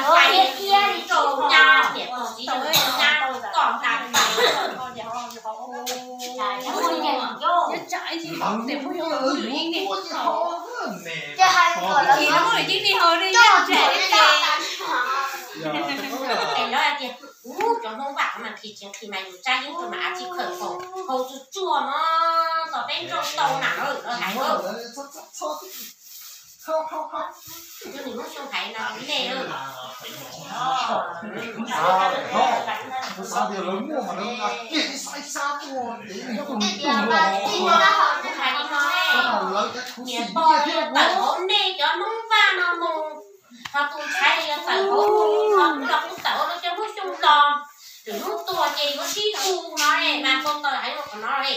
Fais iab li rau nyab, niam pog txiv zoo nyab kom nta fais. Es lawv hais tias, ub, cov Hmoob Vaj mas khi tseem khi mas yus tsab yeeb rau mas av tsis khawm pom hau tsuag tsuag no, tom peb nroj tau na, lawv hais. Tus nws Hmoob Xyooj hais no nej. Kuv xav tias lawv muaj mas lawv nqa kiag ib sab ib sab tuaj ces kuv hais li no, niam pog tawm hauv nej cov Hmoob Vaj no mus, ho tus ntxhais yuav tawm hauv, ho kuv los kuv tawm hauv lawv cov Hmoob Xyooj los, lwm hnub tuag ces yuav sib hu no mas tau tawm hais qhov no li.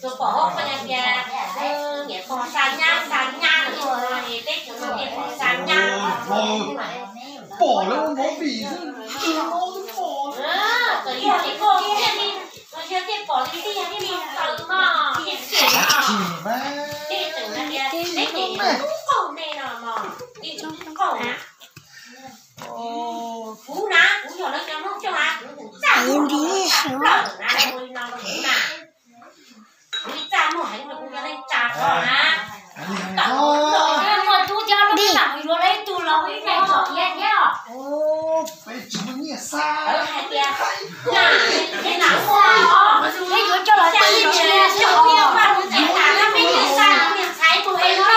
Tus pom hauv qhov tias niam pog xa nyab xa nyab no, peb cov no niam pog xa nyab. Pom lawv ua movie xwb, twb pom. Txawm yog li koj thiaj li, yog thiaj pom li tiag thiaj li tawm no, thiaj xiam no. Tej tseem hais tias peb ces tub qaug nej no mog, nej tub qaug na. Kuv na, kuv yog lawv cov Hmoob Xyooj na, kuv tus txaj muag no kuv txaj plaws na, ua li no rau kuv na. Kuv ib txaj muag heev rau kuv cov neej tsa ko na. Muaj tub coj lub lam yuav lawv ib tug los ib neeg txom nyiaj thiab os. Peb tsis muaj nyiaj xa. Lawv hais tias, na, peb na, peb yuav coj los txaj muag, peb yuav xa niag ntxhais tus es no,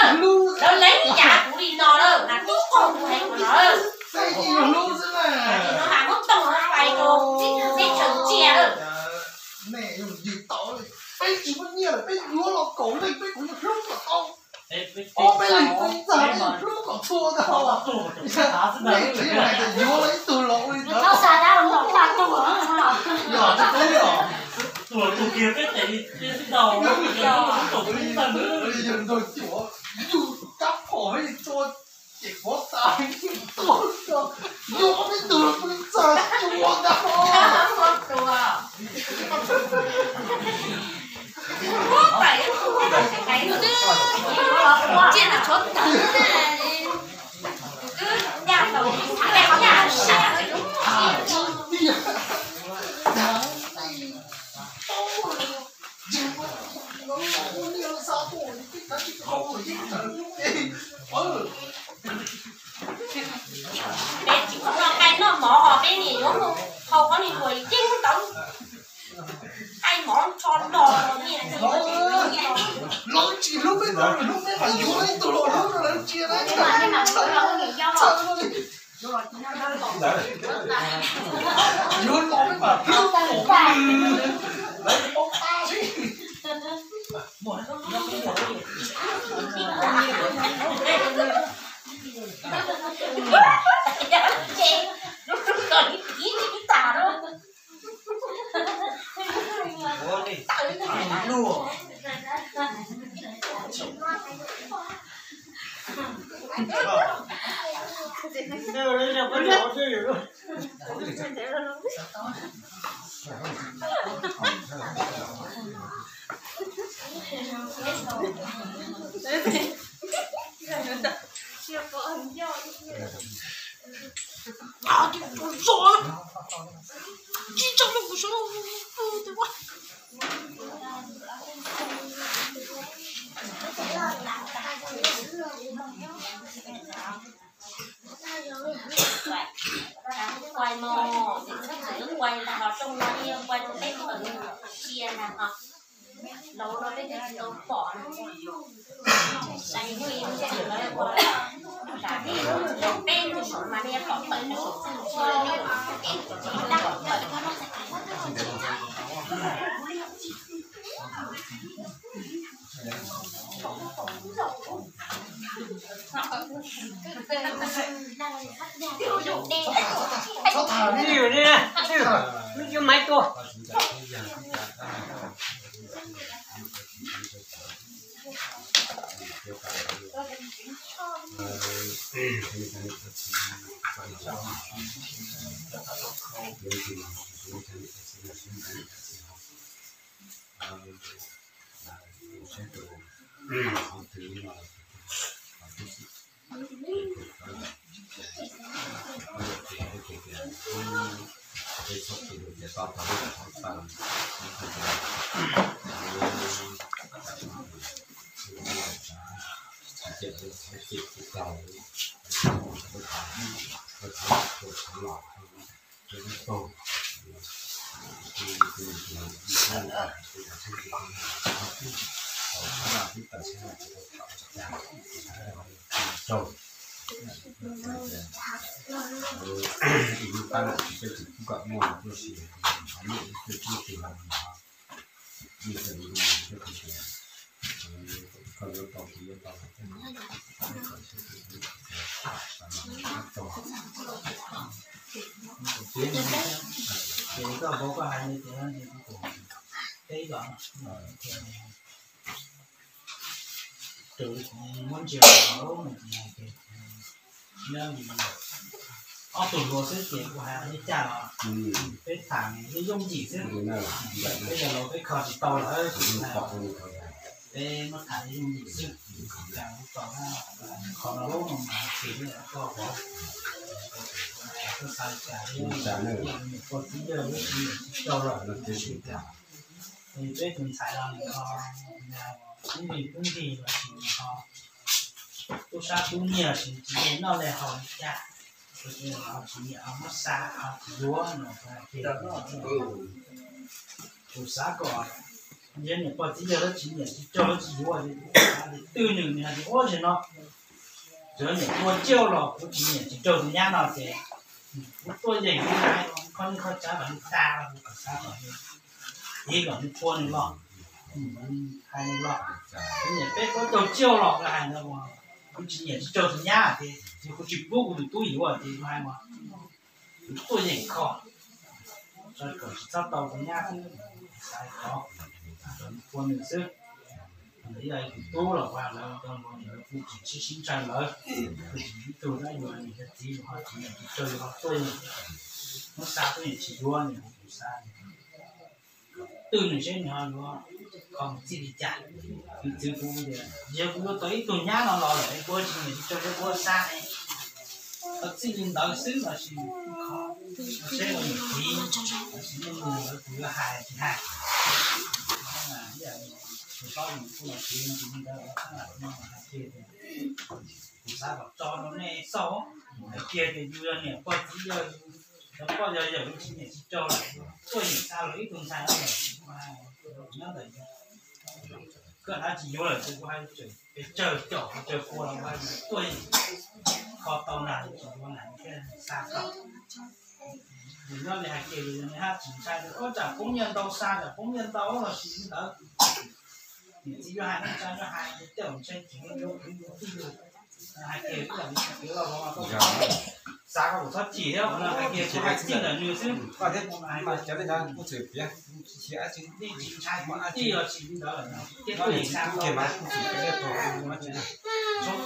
lawv lees cas kuv li no lawm, mas tub qaug kuv heev no. Peb ib yam hlub xwb na. Ces no mas muab toog no fais rau teb chaws ntsia lawm. Nej yog yws tau li, peb tsis muaj nyiaj lawm, peb yuav los kaum leej peb kuj yeej hlub kom tau. Ob peb leeg peb txag peb yeej hlub kom txhua ntag. Nej tsis hais tias yuav los ib tug los ua li ntawd. Yog, yog nrog cuam yus kab phom tua ces kuv tas tuaj, yog ob peb tug los peb txag tsuas ntag. Peb tsis ua noj nqaij noj mov os, peb nim yuav mus haus qhov nim luam yeeb ntawd. Nqaij mov nrho los nyiaj txiag. Lawv tsis hlub peb, lawv hlub peb mas yuav ib tug los hlub rau lawv ntsia na. Yuav los peb mas hlub, lawv paub tab si. Quay mos, quay ntag ho, rooj no yeej quay rau peb tus ntsia ntag ho. Laus no peb twb tsis tau pom na. Tsam ib hnub ib hnub txwm lawv ua, tsam peb hnub saum mas nej pom pawg hnub saum txwj ntsia. Txhob tham li, li, li, maiv tuaj. Ces koj vauv koj hais li tias teb los muab ntsia hauv no ces nyob li ob tug hluas xwb ces kuv hais li cas los peb tham yooj yim xwb. Peb yog laus peb kho tsis tau lawm, peb muab tham yooj yim xwb. Cas kuv tau qhov no lub no mas tsis koj vauv koj xav li cas, niam pog txiv yawg lub tsis niam tsis tsaug lawm no ces peb tus ntxhais los nws ho tub npis tub npis los sis nws ho tub sab tub nyiag los sis tsis noj li haus li cas, tsis nyiam ho muab xa ho tsis yuav no ces kuv xav kom yog niam pog txiv yawg lub tsis niam tsis tsaug lub tsis yuav li twg nws nws hais tias ua zaum no txawm niam tua ciaj los kuv tsis niam tsis tsaug tus nyab no ces kuv tuaj yeem kuv hais kho niaj kho tsav kom nws tas los kuv xav kom nws, ib kom nws tua nws los, hais nws los, kuv niam peb tuaj tsaug ciaj los kuv hais ntawd, kuv tsis niam tsis tsaug tus nyab ces kuv tsis pub kuv tus tub yuav ces kuv hais mas kuv tuaj yeem kho kom tsis txhob tau tus nyab xwb, xav kom nws tua nws xwb. Ib yam tus tub los ua lawv tau npau ntawd kuv tsis sib ntshai lawv, kuv tsis ib tug dab yuav niam yog txiv yus ho tsis niam tsis tsaug yus ho tuaj yeem muab xa tuaj yeem tsis yuav nws, kuv xav twg nws seb nws ho yuav kho mus txij li cas. Piv txwv kuv tias yog kuv yuav tau ib tug nyab no los lawm es kuv tsis niam tsis tsaug seb kuv xa ne, kho txij li ntawd xwb los sis kho seb los niam txiv los sis nej mus lawv kuv yuav hais tsis hais. Tus hlob yus kuj los txiv no tsis li ntawd, kuv xav kom tso rau nej xauj, hais kiag tias yus yog niam pog txiv yawg, yog pog yog yawm, yus tsis niam tsis tsaug lawm, tuaj yeem xa los ib tug ntxhais no lawm, nyob ntawm koj hnav tsis yuav lawm ces kuv hais pes tsawg caum pes tsawg pua los kuv hais tuaj yeem kho tau nag tsis yuav nag thiaj xa tau. Yus nyob li hais kiag yus nws haj tsis ntshai tias ua tsam poob nyiaj ntau xa tsam poob nyiaj ntau los sis li ntawd. Niam txiv yuav hais neej tsa yuav hais tias tej zaum ntshai tsis yuav yuav kwv yuav tij yus hais kiag kuj yog li hais kiag los vauv mas koj xav koj kuj txhob chim thiab, hais kiag kuv hais txij ntawm nws xwb. Nej tsis ntshai kwv tij los sis li ntawd lawm thiaj tuaj yeem xa tau. Txhob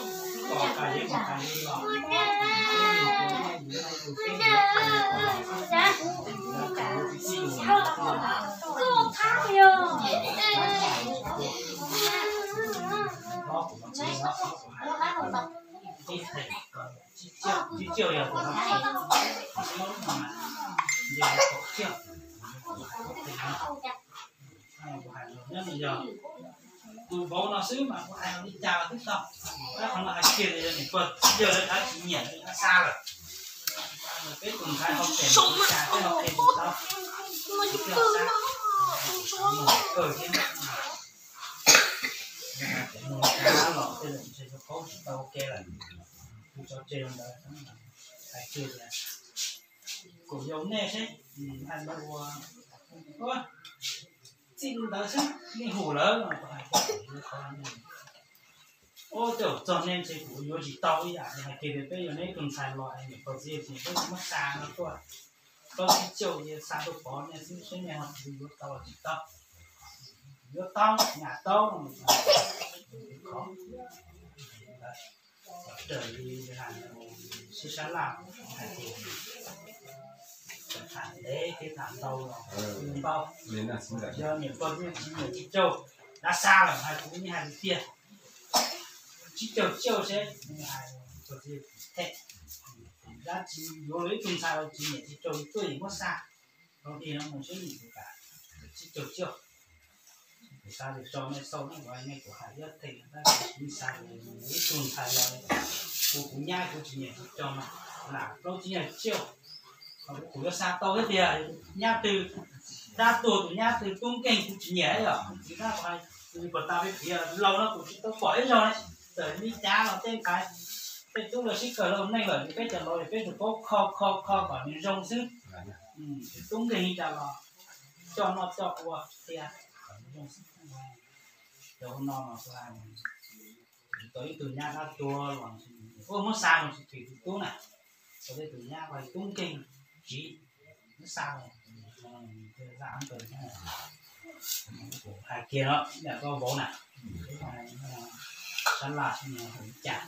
kom tas yev kom tas yev los Nyob li yog tus vauv no xwb mas kuv hais li cas los twb tau. Tab qhov no hais kiag li yog niam pog txiv yawg lawv dab tsis nyiam li dab xa lawm. Peb tus ntxhais hau tes mus li cas peb hau tes mus tau. Tsis xa, mus kawg thiab. Yog hais tias mus li cas los tej zaum ntshe yuav paub tsis tau ua ke lawm. Kuv tso tseg li ntawd, hais kiag tias kom yau nej seb hais ntawd ua txij li ntawd xwb, nej hum lawv no. Ua tej zaum txog nej ntshe kuv yuav tsis tau ib yam li hais kiag tias peb yog nej ib tug ntxhais los es niam pog txiv yawg tias peb muab xa no tuaj, tau tsis caum ces xa tuaj pov nej xwb seb nej ho yuav tau los tsis tau. Yuav tau, nyam tau, raws li sib sab laj. Tham ntev thiab tham ntau los ntau, yog niam pog txiv nyiam tsis caum, dab xa lawm hais kuv yeej hais tiag, tsis caum caum seb, hais them, dab tsi yuav luag ib tug ntxhais los tsis nyiam tsis caum tuaj yeem muab xa, rau tiag no mus seb yim kuv kam tsis caum caum. Kuv xav tias tso nej xauj nej kuv hais nej kuv hais iab theem tab sis kuv xav tias ib tug ntxhais los kuv kuv nyab kuv tsis nyiam kuv tso mas lam plaub tsib nyuag tsiaj, kuv yuav xa tau thiab tiag. Nyab twg dab tuag tus nyab twg tub nkeeg kuv tsis nyiam yom, txiv dab tus puas tas peb piav laus no kuv tsis tau pom ib zaug ne. Txawm li cas los tej ntxhais tej tub lawv sib kawm laus neej lawm peb cov laus peb tsuas paub kho kho kho kom nws zoo xwb. Tub nkeeg li cas los coj noj coj ua tiag kom nws zoo xwb. Cov no mas tau ib tug nyab dab tuag los ua muab xa mus tsis twm tus tub na, tau ib tug nyab tub nkeeg tsiv muab xa mus, hais kiag no ib yam koj vauv na, sab laj li cas.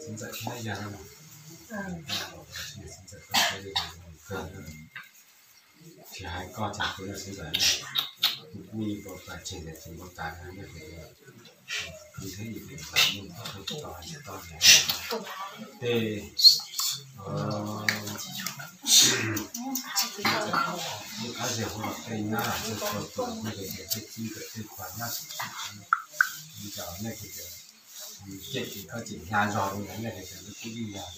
Txiv ntxawm thiab yawg no, txiv ntxawm kawg, tsis hais koj tsis hais kuv, txiv ntxawm, kuv kuj npau taws tseg tias tsis npau taws no, yog tias kuv thiab yus tias npau taws tsis tau hais tsis tau tias tej lub qab zej hauv los tej nyab tej txhua tus, yog tias tej txib tej txhua nyab xwm txheej li cas nej tias cem ces koj cem hnyav zog li nej tias lub kub li yog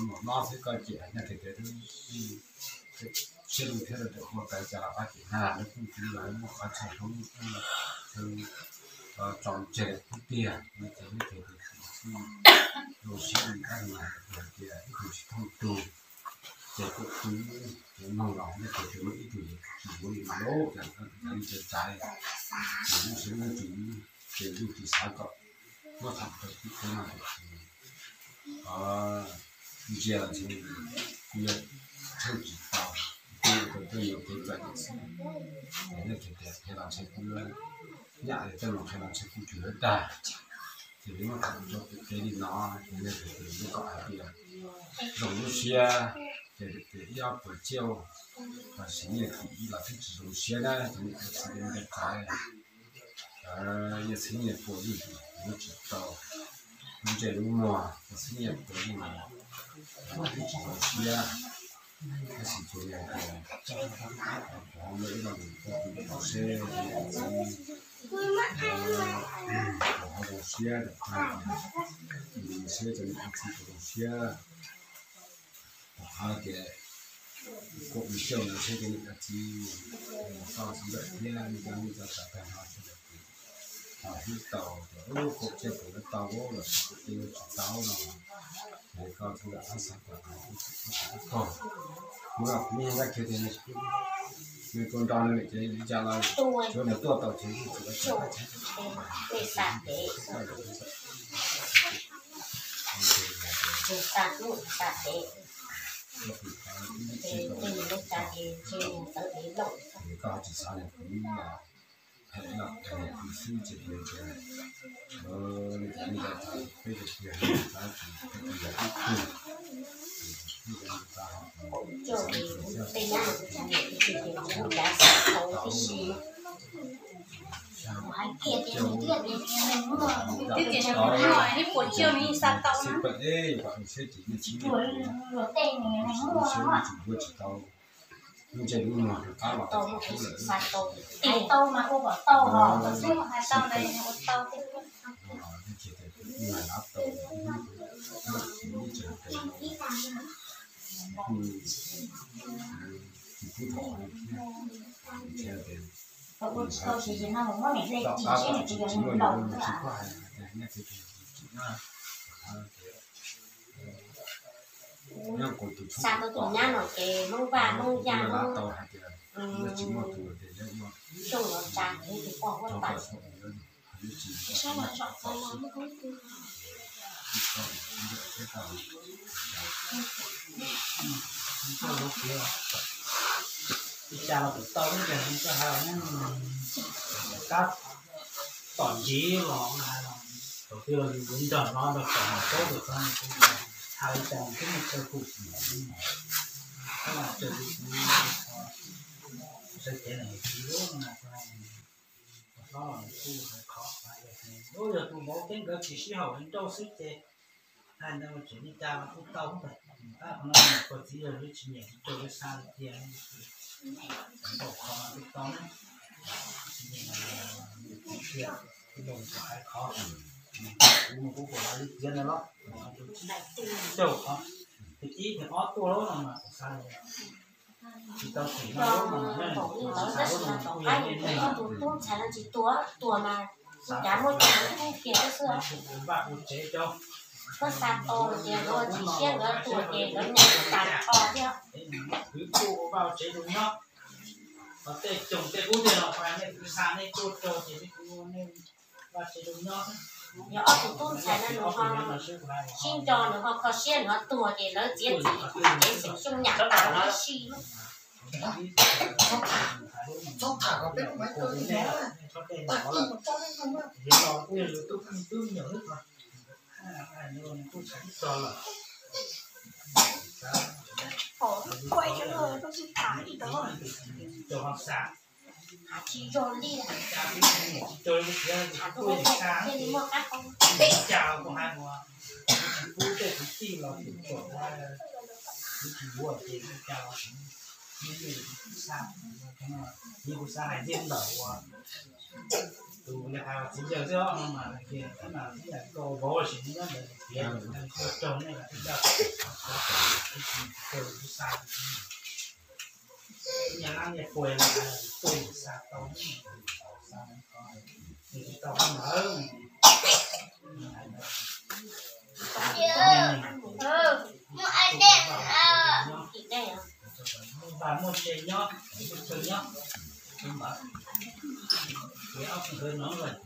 mus no xwb, koj cem nej tias siab lug thiab rau tus npau taws cas los koj cem hnyav lub kub li los muaj qhov txhia hlub tso tseg lawm tiag. Nej tias nej tias zoo siab li kab mas hais tias ib tug tsis thooj tug, ces kuj tub ces noog los nej tias tus no ib tug tsis yuav li mas lub cas li cas txais, ces lub siab lub ntsws ces lub tsis xav kom muab tham rau tib teb no tias ntsia los ntshe kuj yog tsheej tsis tau, kuj yog tau tuaj yuav kev txom nyem xwb. Ces nej tias qhia los ntshe kuj nyaj li tej no qhia los ntshe kuj tsis yuav dag. Ces li muab tham rau pem kev li no, ces nej tias lub kom hais tias zoo lub siab, ces tias ib ob puas tsiaj los sis nyiaj kim los twb tsis zoo siab na, ces nej tias txiv nqe txais nyiaj txhib nyiaj puas yuav tsis tau, lub ntsej lub muag, nyiaj txhib nyiaj puas yeej twb tsis zoo siab. Tab sis tsuas yog tias kuv ho muaj ib lo lus koj tus tau seb txiv, kuv ho zoo siab rau qhov tias, siab rau niam txiv kuv zoo siab. Rau qhov tias kuv mus xyuas no seb rau niam txiv, koj xeeb ntxawm thiab nej cov neej tsa tag nrho sawv daws ho hlub tau, tias ub kuv tsiaj kuv yuav tau los sis kuv tsiaj yuav tsis tau no, ces koj xeeb ntxawm txhob xav kom ub txhim ub txhim ub tog. Kuv los kuv yeej nqa kiag tias nws tuaj nrog nws lawm ces li cas los tsuav nws tuaj tau ces yeej tsis ua cas. Koj tsis xav nws kuv los phem los nws kuv xwb ces nws ces li cas li cas peb cov tiag xav tsis peb cov ib tug. Twb tias nws muaj ib puas tsiaj nws yeej xa tau na. Ua tau mas ua kom tau, xwb hais tau ntawd ua tau. Ua tsis tau ces no mus muab niam hle tim seb niam tus yog laus xwb. Xa tau tus nyab no ces Hmoob Vaj Hmoob Yaj Hmoob Xyooj los tsa ces tus poj huab tais. Ib cas los kuv tau ib cas koj hais kab tom ntsis los hais los, thaum twg los yus nrog no nrog tom paub tus txog hais li cas twb muaj chaw pum, koj los txog sawv cev na, tsis lub no, hlob los kuj hais qhov hais, yog tus vauv thiab nkawd tsis sib haum li nrauj xwb ces hais ntawd tseem li cas los kuj tau ntag. Tab qhov no niam pog txiv yawg lub tsis nyiam tsis rau lub xa li tiag, npaum qhov no kuj tau na. Tsis nyiam tiag, kuj hais qhov kuv mus kuv puas hais li tiag ntawd los, cauj qhov tus ib tus ob tuaj lawm no mas kuv xav tsis tau xim no lub no, tus tub ntxhais no tsis tuag, tuag mas kuv cav muaj cai kuj kiag xwb. Vaj ua tsev rau, koj xa tau tias nkawd tsis siab nkawd tuag ces nkawd nyiam tas kho thiab. Kwv kuj ua vaj ua tsev rau nyob, qhov tej coog tej ub tej no pais nej kwv xa nej tuaj rau ces nej kuv vaj tsev rau nyob. Yog ob tug tub ntxhais no nws ho sib nco nws ho kho siab nws ho tuag ces lawv txiav txim kev xeem xyooj nyam tas tib si. Txhob tham kom peb maiv tau li ntawd, tag kis mus tso leej no, twb yog yus tub kheej tub nyuam xwb. Tsis zoo li, tsis zoo li, thiaj li muaj qab qo. Cas los kuv hais ua, kuv tej kwv tij los kuv tsuam, kuv tsis yuav ces cas los kuv, kuv xav hais tias ntawm ua tus yog hais txiv yawg xwb no mas tias tab mas tib yam koj vauv sim nyob ntawd tias tus neeg tuaj raug nej los twb coj, kuv xav, nyias lab nyias puag los tuaj xa tau, xa tau, nws tsis tau qhov ntawd. Muaj dej, muaj tsev nyob, muaj chaw nyob, ces ob tug nkawd no lawm.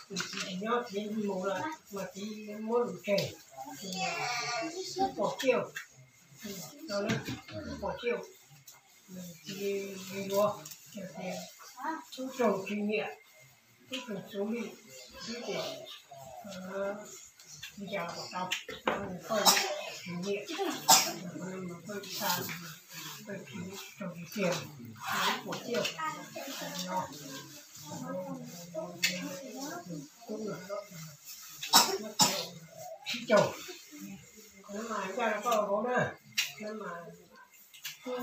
Tus txiv nyob txiv mus lawm mas txiv muab lus tseg, pom kiuj, pom kiuj, txiv yuav, tias tub raug tsis nyiam, tub raug txuv lij, tub tias li cas los kom tau, koj tsis nyiam, koj xa, koj tsis raug tsis tiag, pom kiuj no. Sib caug, mas ncaj rau koj vauv na, mas koj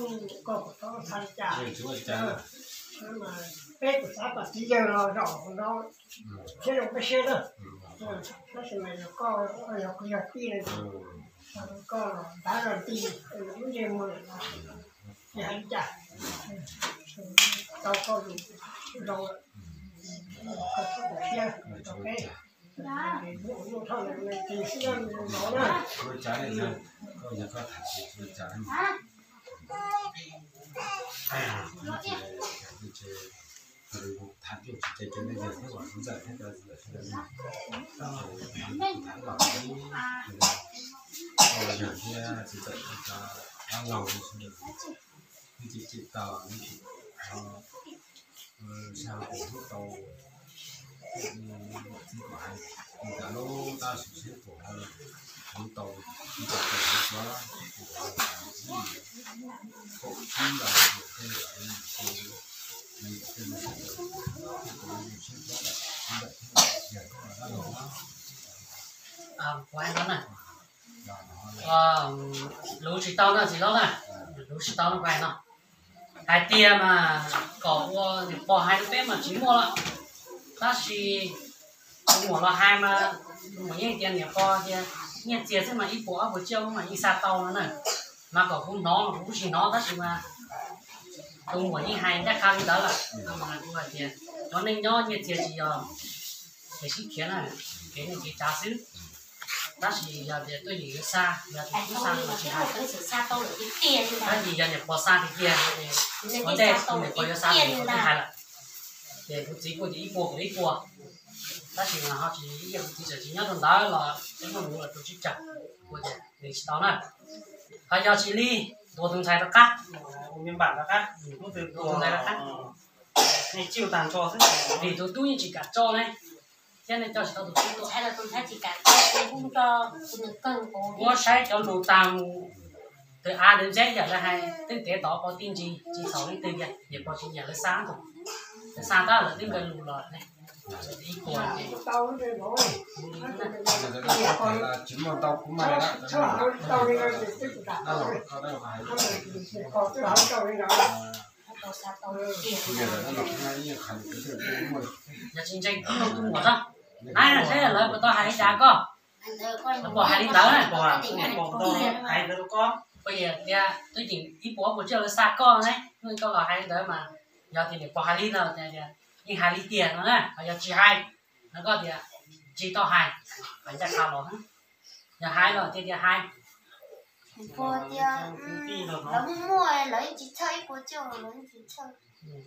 puas tau txhais li cas, mas peb kuj xav kom txiv yawg los zaum no thiab zoo peb siab na. Tab sis mas yog koj, yog kuv yog tij no, koj los ntav zog ti, lub ntsej muag lawm no, ces hais li cas tau koj lus zoo lawm, koj txhob tu siab rau peb. Ces hnub ua luaj thoj no ces sib zog nov na. Yog thiab txiv txawm cov dab laug sawv daws, nej cem cem tau, nej cem sab hauv ub tau, txij kom hais li cas lub tab sis seb puas hais lub tau, tsis tau tau sib xyuas, kaum tsib los tej, lus tsis tau no txiv hlob na, lus tsis tau no kuv hais no, hais tias mas kom ua niam pog hais rau peb mas tsis muaj lawm, tab sis tus muam los hais mas tus muam yeej tias niam pog tias nyiaj txiag xwb mas ib puas ob puas tsiaj mas yeej xa tau no na, mas kom kuv hnov mas kuv kuj tsis hnov tab sis mas tus muam yeej hais ncaj qha li ntawd lawm, mas kuv hais tias cov neej nyob nyiaj txiag tsis yog kev sib khiav na, kev neej kev tsav xwb. Tab sis yog tias tuaj yeem yuav xa, yog tus tub xa mas tsis hais. Tab sis yog niam pog xa tiag tiag, ua ntej tus niam pog yuav xa tus tub hais lawm, ces kuv txiv kuj tias ib puas kom ib puas. Tab sis mas ho tsis, kuv txiv txawm tsis nyob rau ntawd los peb muaj mus los rau tsib caug, kuv tias nws tsis tau na. Ho yog tsis li, ntuas tus ntxhais rov qab, ntuas tus ntxhais rov qab, vim tus tub yeej tsis kam tso ne, thiab nej coj tsis tau tus tub tuaj. Muab saib cov lus tag mus, tus av ntawd ntxeb yam lawv hais, twb tev tod pov tij ntsis, tsis txhaum leej twg, niam pog tsis nyiam lawv xa tus, lawv xa tab lawv twb npe lus los ne. Ib puas ces tsis muaj ntau kuv mas yog tsis ntseeg kuv nug tus muam xwb, nab saib lawv puas tau hais li cas koj, puas hais li ntawd na. Puas tias twb yeem ib puas puas tsiaj lawv xa koj ne, koj los hais li ntawd mas, yog tias niam pog hais li no tias yeej hais li tiag no na, ho yog tsis hais no koj tias tsis tau hais, hais ncaj qha los, yog hais los tias tias hais. Puas tias lawv muaj muaj lawv yeej tsis txhawj ib puas tsiaj lawv yeej tsis txhawj.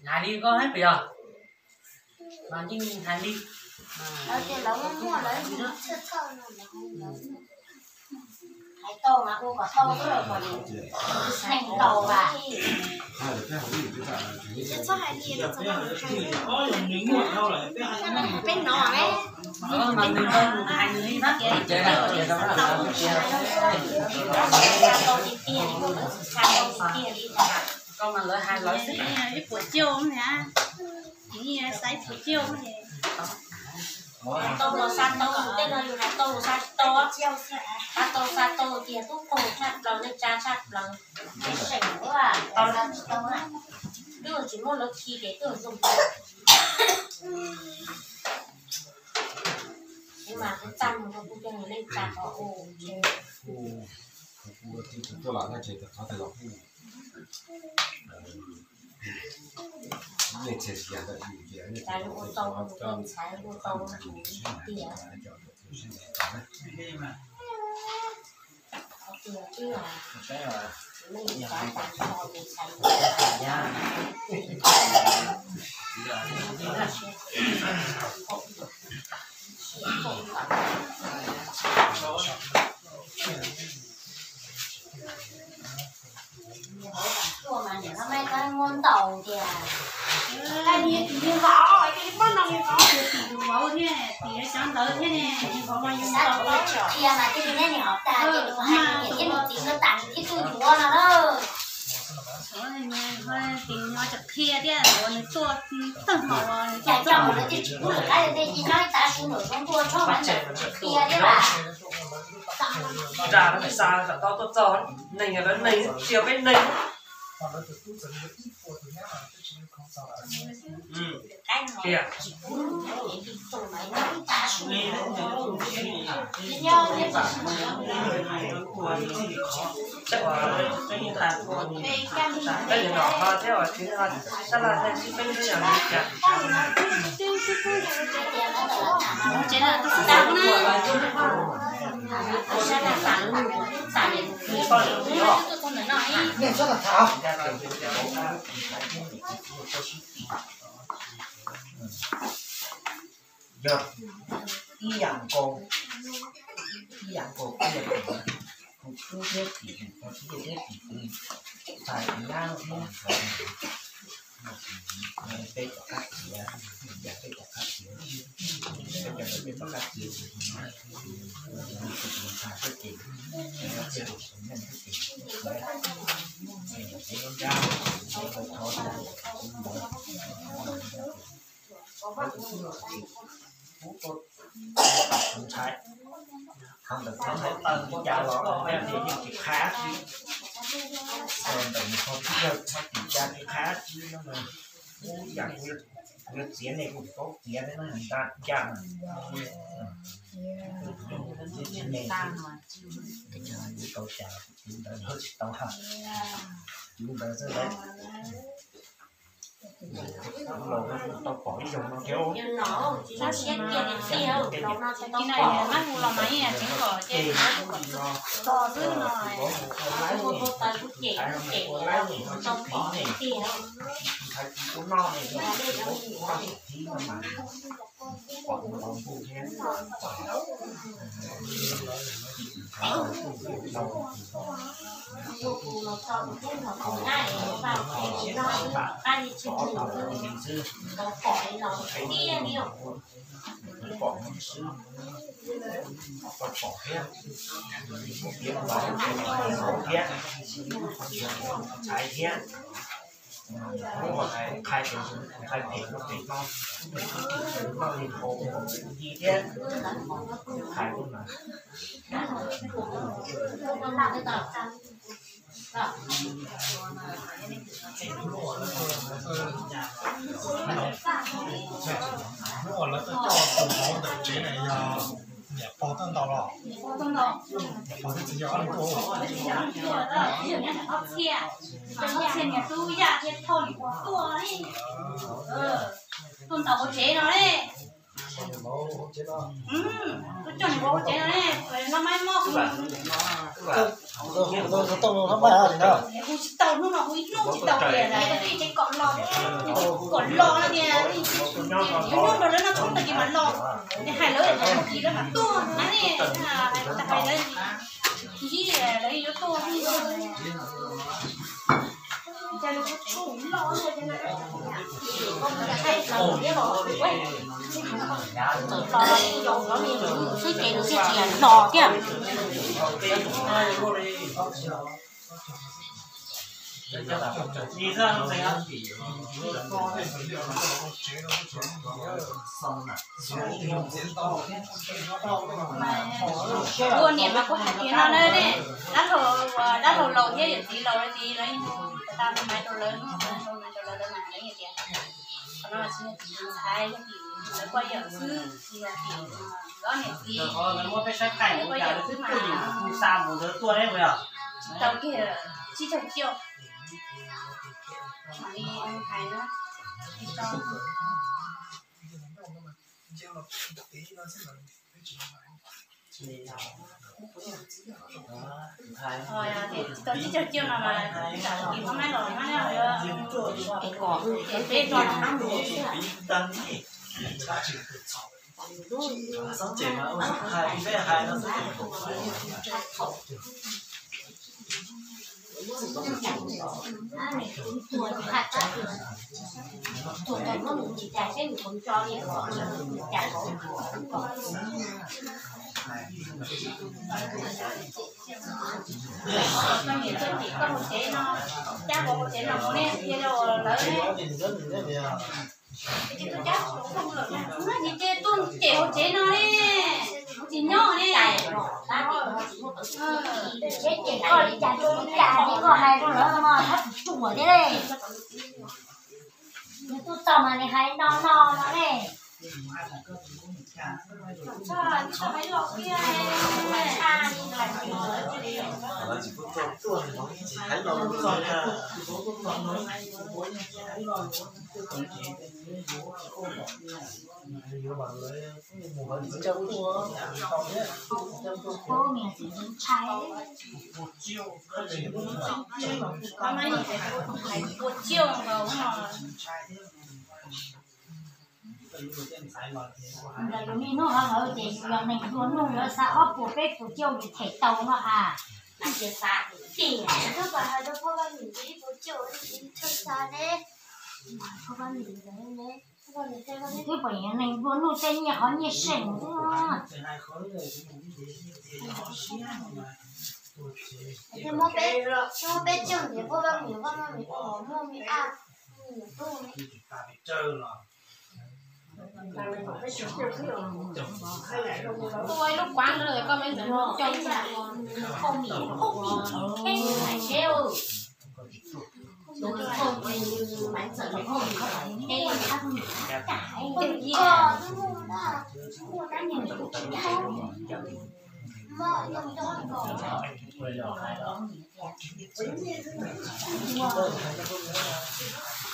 Hais li koj puas yog? Mas yeej hais li. Lawv tias lawv muaj muaj lawv yeej tsis txhawj txhawj no. Hais tau mas ua kom tau xwb los kom neeg tau as. Peb no mas nws hais nws li na. Koj mas lawv hais lawv xwb. Ib puas tsiaj na, xaiv puas tsiaj. Tau los xa tau, tej no yus hais tau los xa tsis tau. Xa tau xa tau tias tub qaug tshaj plaws, neej tsa tshaj plaws. Tau los xa tsis tau, twb tsis muaj lawv khi ces twb zoo. Mas kuv txaj muag rau kuv cov neej tsa qhov u. Cas ua tau ntxhais ua tau tiag. Muab ntaus tias, tim vauv thiab tim vauv thiab tim xyov ntawd thiab ne, tim vauv mas yus ntaus qhia mas tej neb niam hov tag ces nws hais niam thiab nws txiv nkawd tas nws thiaj tuaj yuav no na. Tim nws ho tseem qhia thiab, nws tuaj tawg hmo los nws coj mus lawv thiaj tsis pub lawv qab tej ces nyob ib tav su nraum zoov tuaj tshoob mas nws tseem qhia thiab mas. Nra lawv xa kom tau tuaj txog neeg, lawv neeg tsis yog peb neeg. Tiag. Peb no ho thiab sab laj thiab sib peb sib yam li cas. Yog ib yam nkaus, ib yam nkaus, ib yam nkaus, tus tub thiab tim, tus tub thiab tim, tus txhais tus nyab thiab, peb tom qab txiav, yam peb tom qab txiav, peb cov ntawd peb tom qab txiav, tus ntxhais thiab ces, tus ntxhais thiab ces, peb lub nrab, peb thov tus ntawd, pub rau tus ntxhais, ho ntawm tus ntxhais tawm li cas los yeej tsis qha dab tsi, ntawm nws ho tsis yawg ho tsis ca tsis qha dab tsi no mas, kuv yam kuv yuav txiav nej kuj tsis paub txiav thiab na, nra ncaj na. Txiv ne, tau cas tus ntawd yuav tsis tau ha, tus ntawd xwb ntawd. Tau pom ib zaug no thiab. Sab siab kiag tiag tiag, ces no tsis tau pom. Mas hu los mas yeej tseem kom ces hu kom txog xwb no. Hu hu taws kuv cem kuv cem tsis tau pom tiag tiag. Hnub uas lawv tuaj coj tus vauv ntawm tsev na yog niam pog tuaj ntaus los? Niam pog thiab txiv yawg ob leeg tuaj. Tuaj ntaus hauv tsev no ne. Tuaj coj niam pog hauv tsev no ne, no maj mob. Hu tsis tau, hnub no hu ib hnub tsis tau tias lawv tsev kom los, kom los tias hnub no lawv noj tshoob tag kis mam los, hais lawv hais tag kis lawv mam tuaj na ne, hais lawv ntsib lawv yuav tuaj. Xwb ces nws thiaj tsis los thiab. Ua niam mas kuv hais tias no na ne, dab laug, dab laug laus thiab yawm txiv laus lawv ces lawv mus tas mus maiv rau lawv, mus maiv rau lawv, lawv mas lawv tias qhov no tsis yog tim ntxhais, yog tim lawv poj yawm xwb, tsis yog tim ob niam txiv, lawv poj yawm xwb mas. Tsis tau kiag tsib caug cuaj. Mam li hais na. Tau tsib caug cuaj no mas, es kom peb no. Koj niam tuaj cem koj hauv tsev no, cab hauv tsev no mus ne, cia rau lawv ne. Ces tuaj cem hauv tsev no ne, tsis nyob ne. Ces koj li cas rau li cas ces koj hais rau lawv no mas txhob tsuam thiab li. Nws tuaj txog mas nws hais no no no ne. Ua ciaj nkaus no. Ntawm yus niaj hnub hauv hauv ces yus yog neeg nplua nuj, yuav xa ob puas peb puas ciaj yus them tau no a. Twb pom yus neeg nplua nuj tej nyiaj qhov nyiaj seem xwb. Muab peb, muab peb coj niam pog poj niam, poj niam muaj me ab, muaj niam tub. Tua ib lub kuav ntawd koj me ntxawm coj ua khau mim khau mim kheb seb.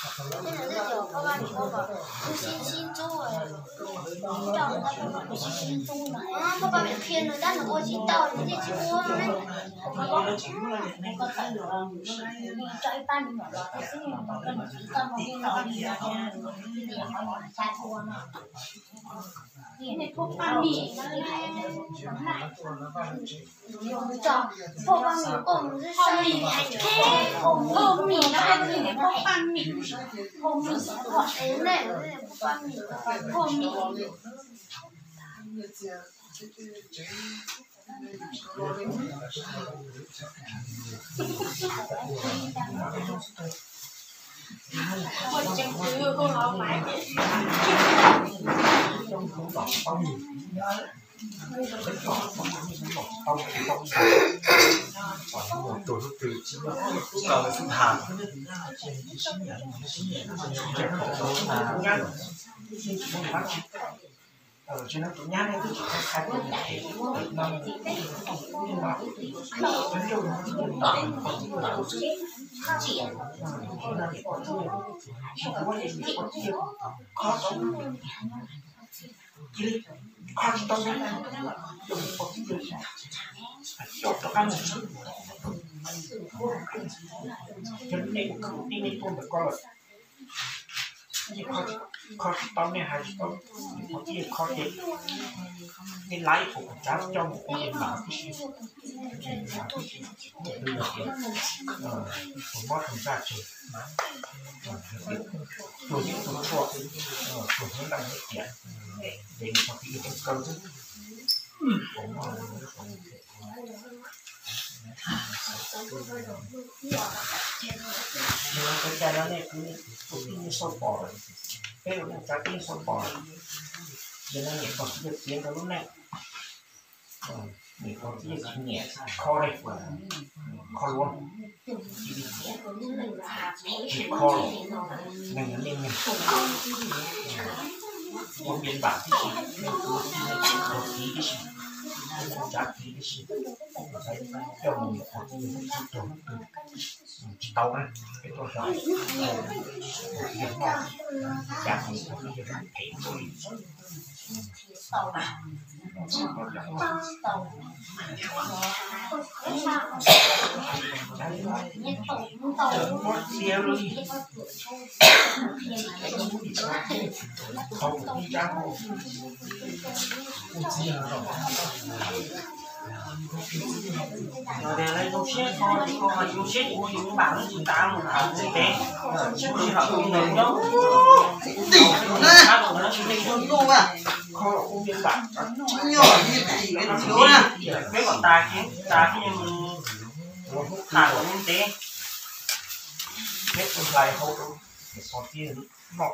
Tej no twb cov phauj Paj Mim ua kom kuv sib sib ntxub, ib co tab tom kuv sib sib ntxub no, phauj Paj Mim qhia nws tab nws ua tsis tau nws thiaj tsis ua ne. Kuv ko tawm los, kuv tso ib pab me nyuam los thiab xwb, koj niam txiv koj mus li no li no, li no qhov nyuam xya tua no. Phauj Paj Mim no, phauj Paj Mim, phauj Paj Mim, phauj Paj Mim, phauj Paj Mim, phauj Mim, phauj Mim, phauj Mim. Tus nyab ne twb tsis tau hais tias nws phem no, tus ncauj no, tus ncauj no, tus ncauj no, tus ncauj no, cia li kho tsis tau, coj mus ua tib yawg, coj rov qab mus xwb. Yog nej ua kwv ua tij nej tuaj ntawm ko lawm, nej kho tsis tau, nej hais tsis tau, nej ua tib yawg kho ces nej laib ib qho kom tsav coj mus ua li mam tib si. Tus mob tus ntsaj tseg, tus hlub tus tshua, tus hlub nraj hlub tiam, ces nws ua tib yawg kawg xwb. Yog li ntawd no nej kwv tij yeej xav pom lawm, peb ua neej tsa peb yeej xav pom lawm. Yog no niam pog txiv yawg txiav rau lub neej, niam pog txiv yawg tsis nyiam kho li, kho luav, tsis kho los neeg yog nej neeg, ua npias npam tib si, ua txiv tib si, ua tsav txiv tib si, coj mus niam pog txiv yawg txiv rau tsis tau na, peb tuaj xyuas yawg noj, cas niam pog txiv yawg phem ua li. Zoo siab kho, zoo siab ua yus npam tsis ntav mus hawm tsev, tsis hawm nyob. Peb kom tas kiag, tas kiag mus tham kom ntev. Peb tus hlais hau rau, noj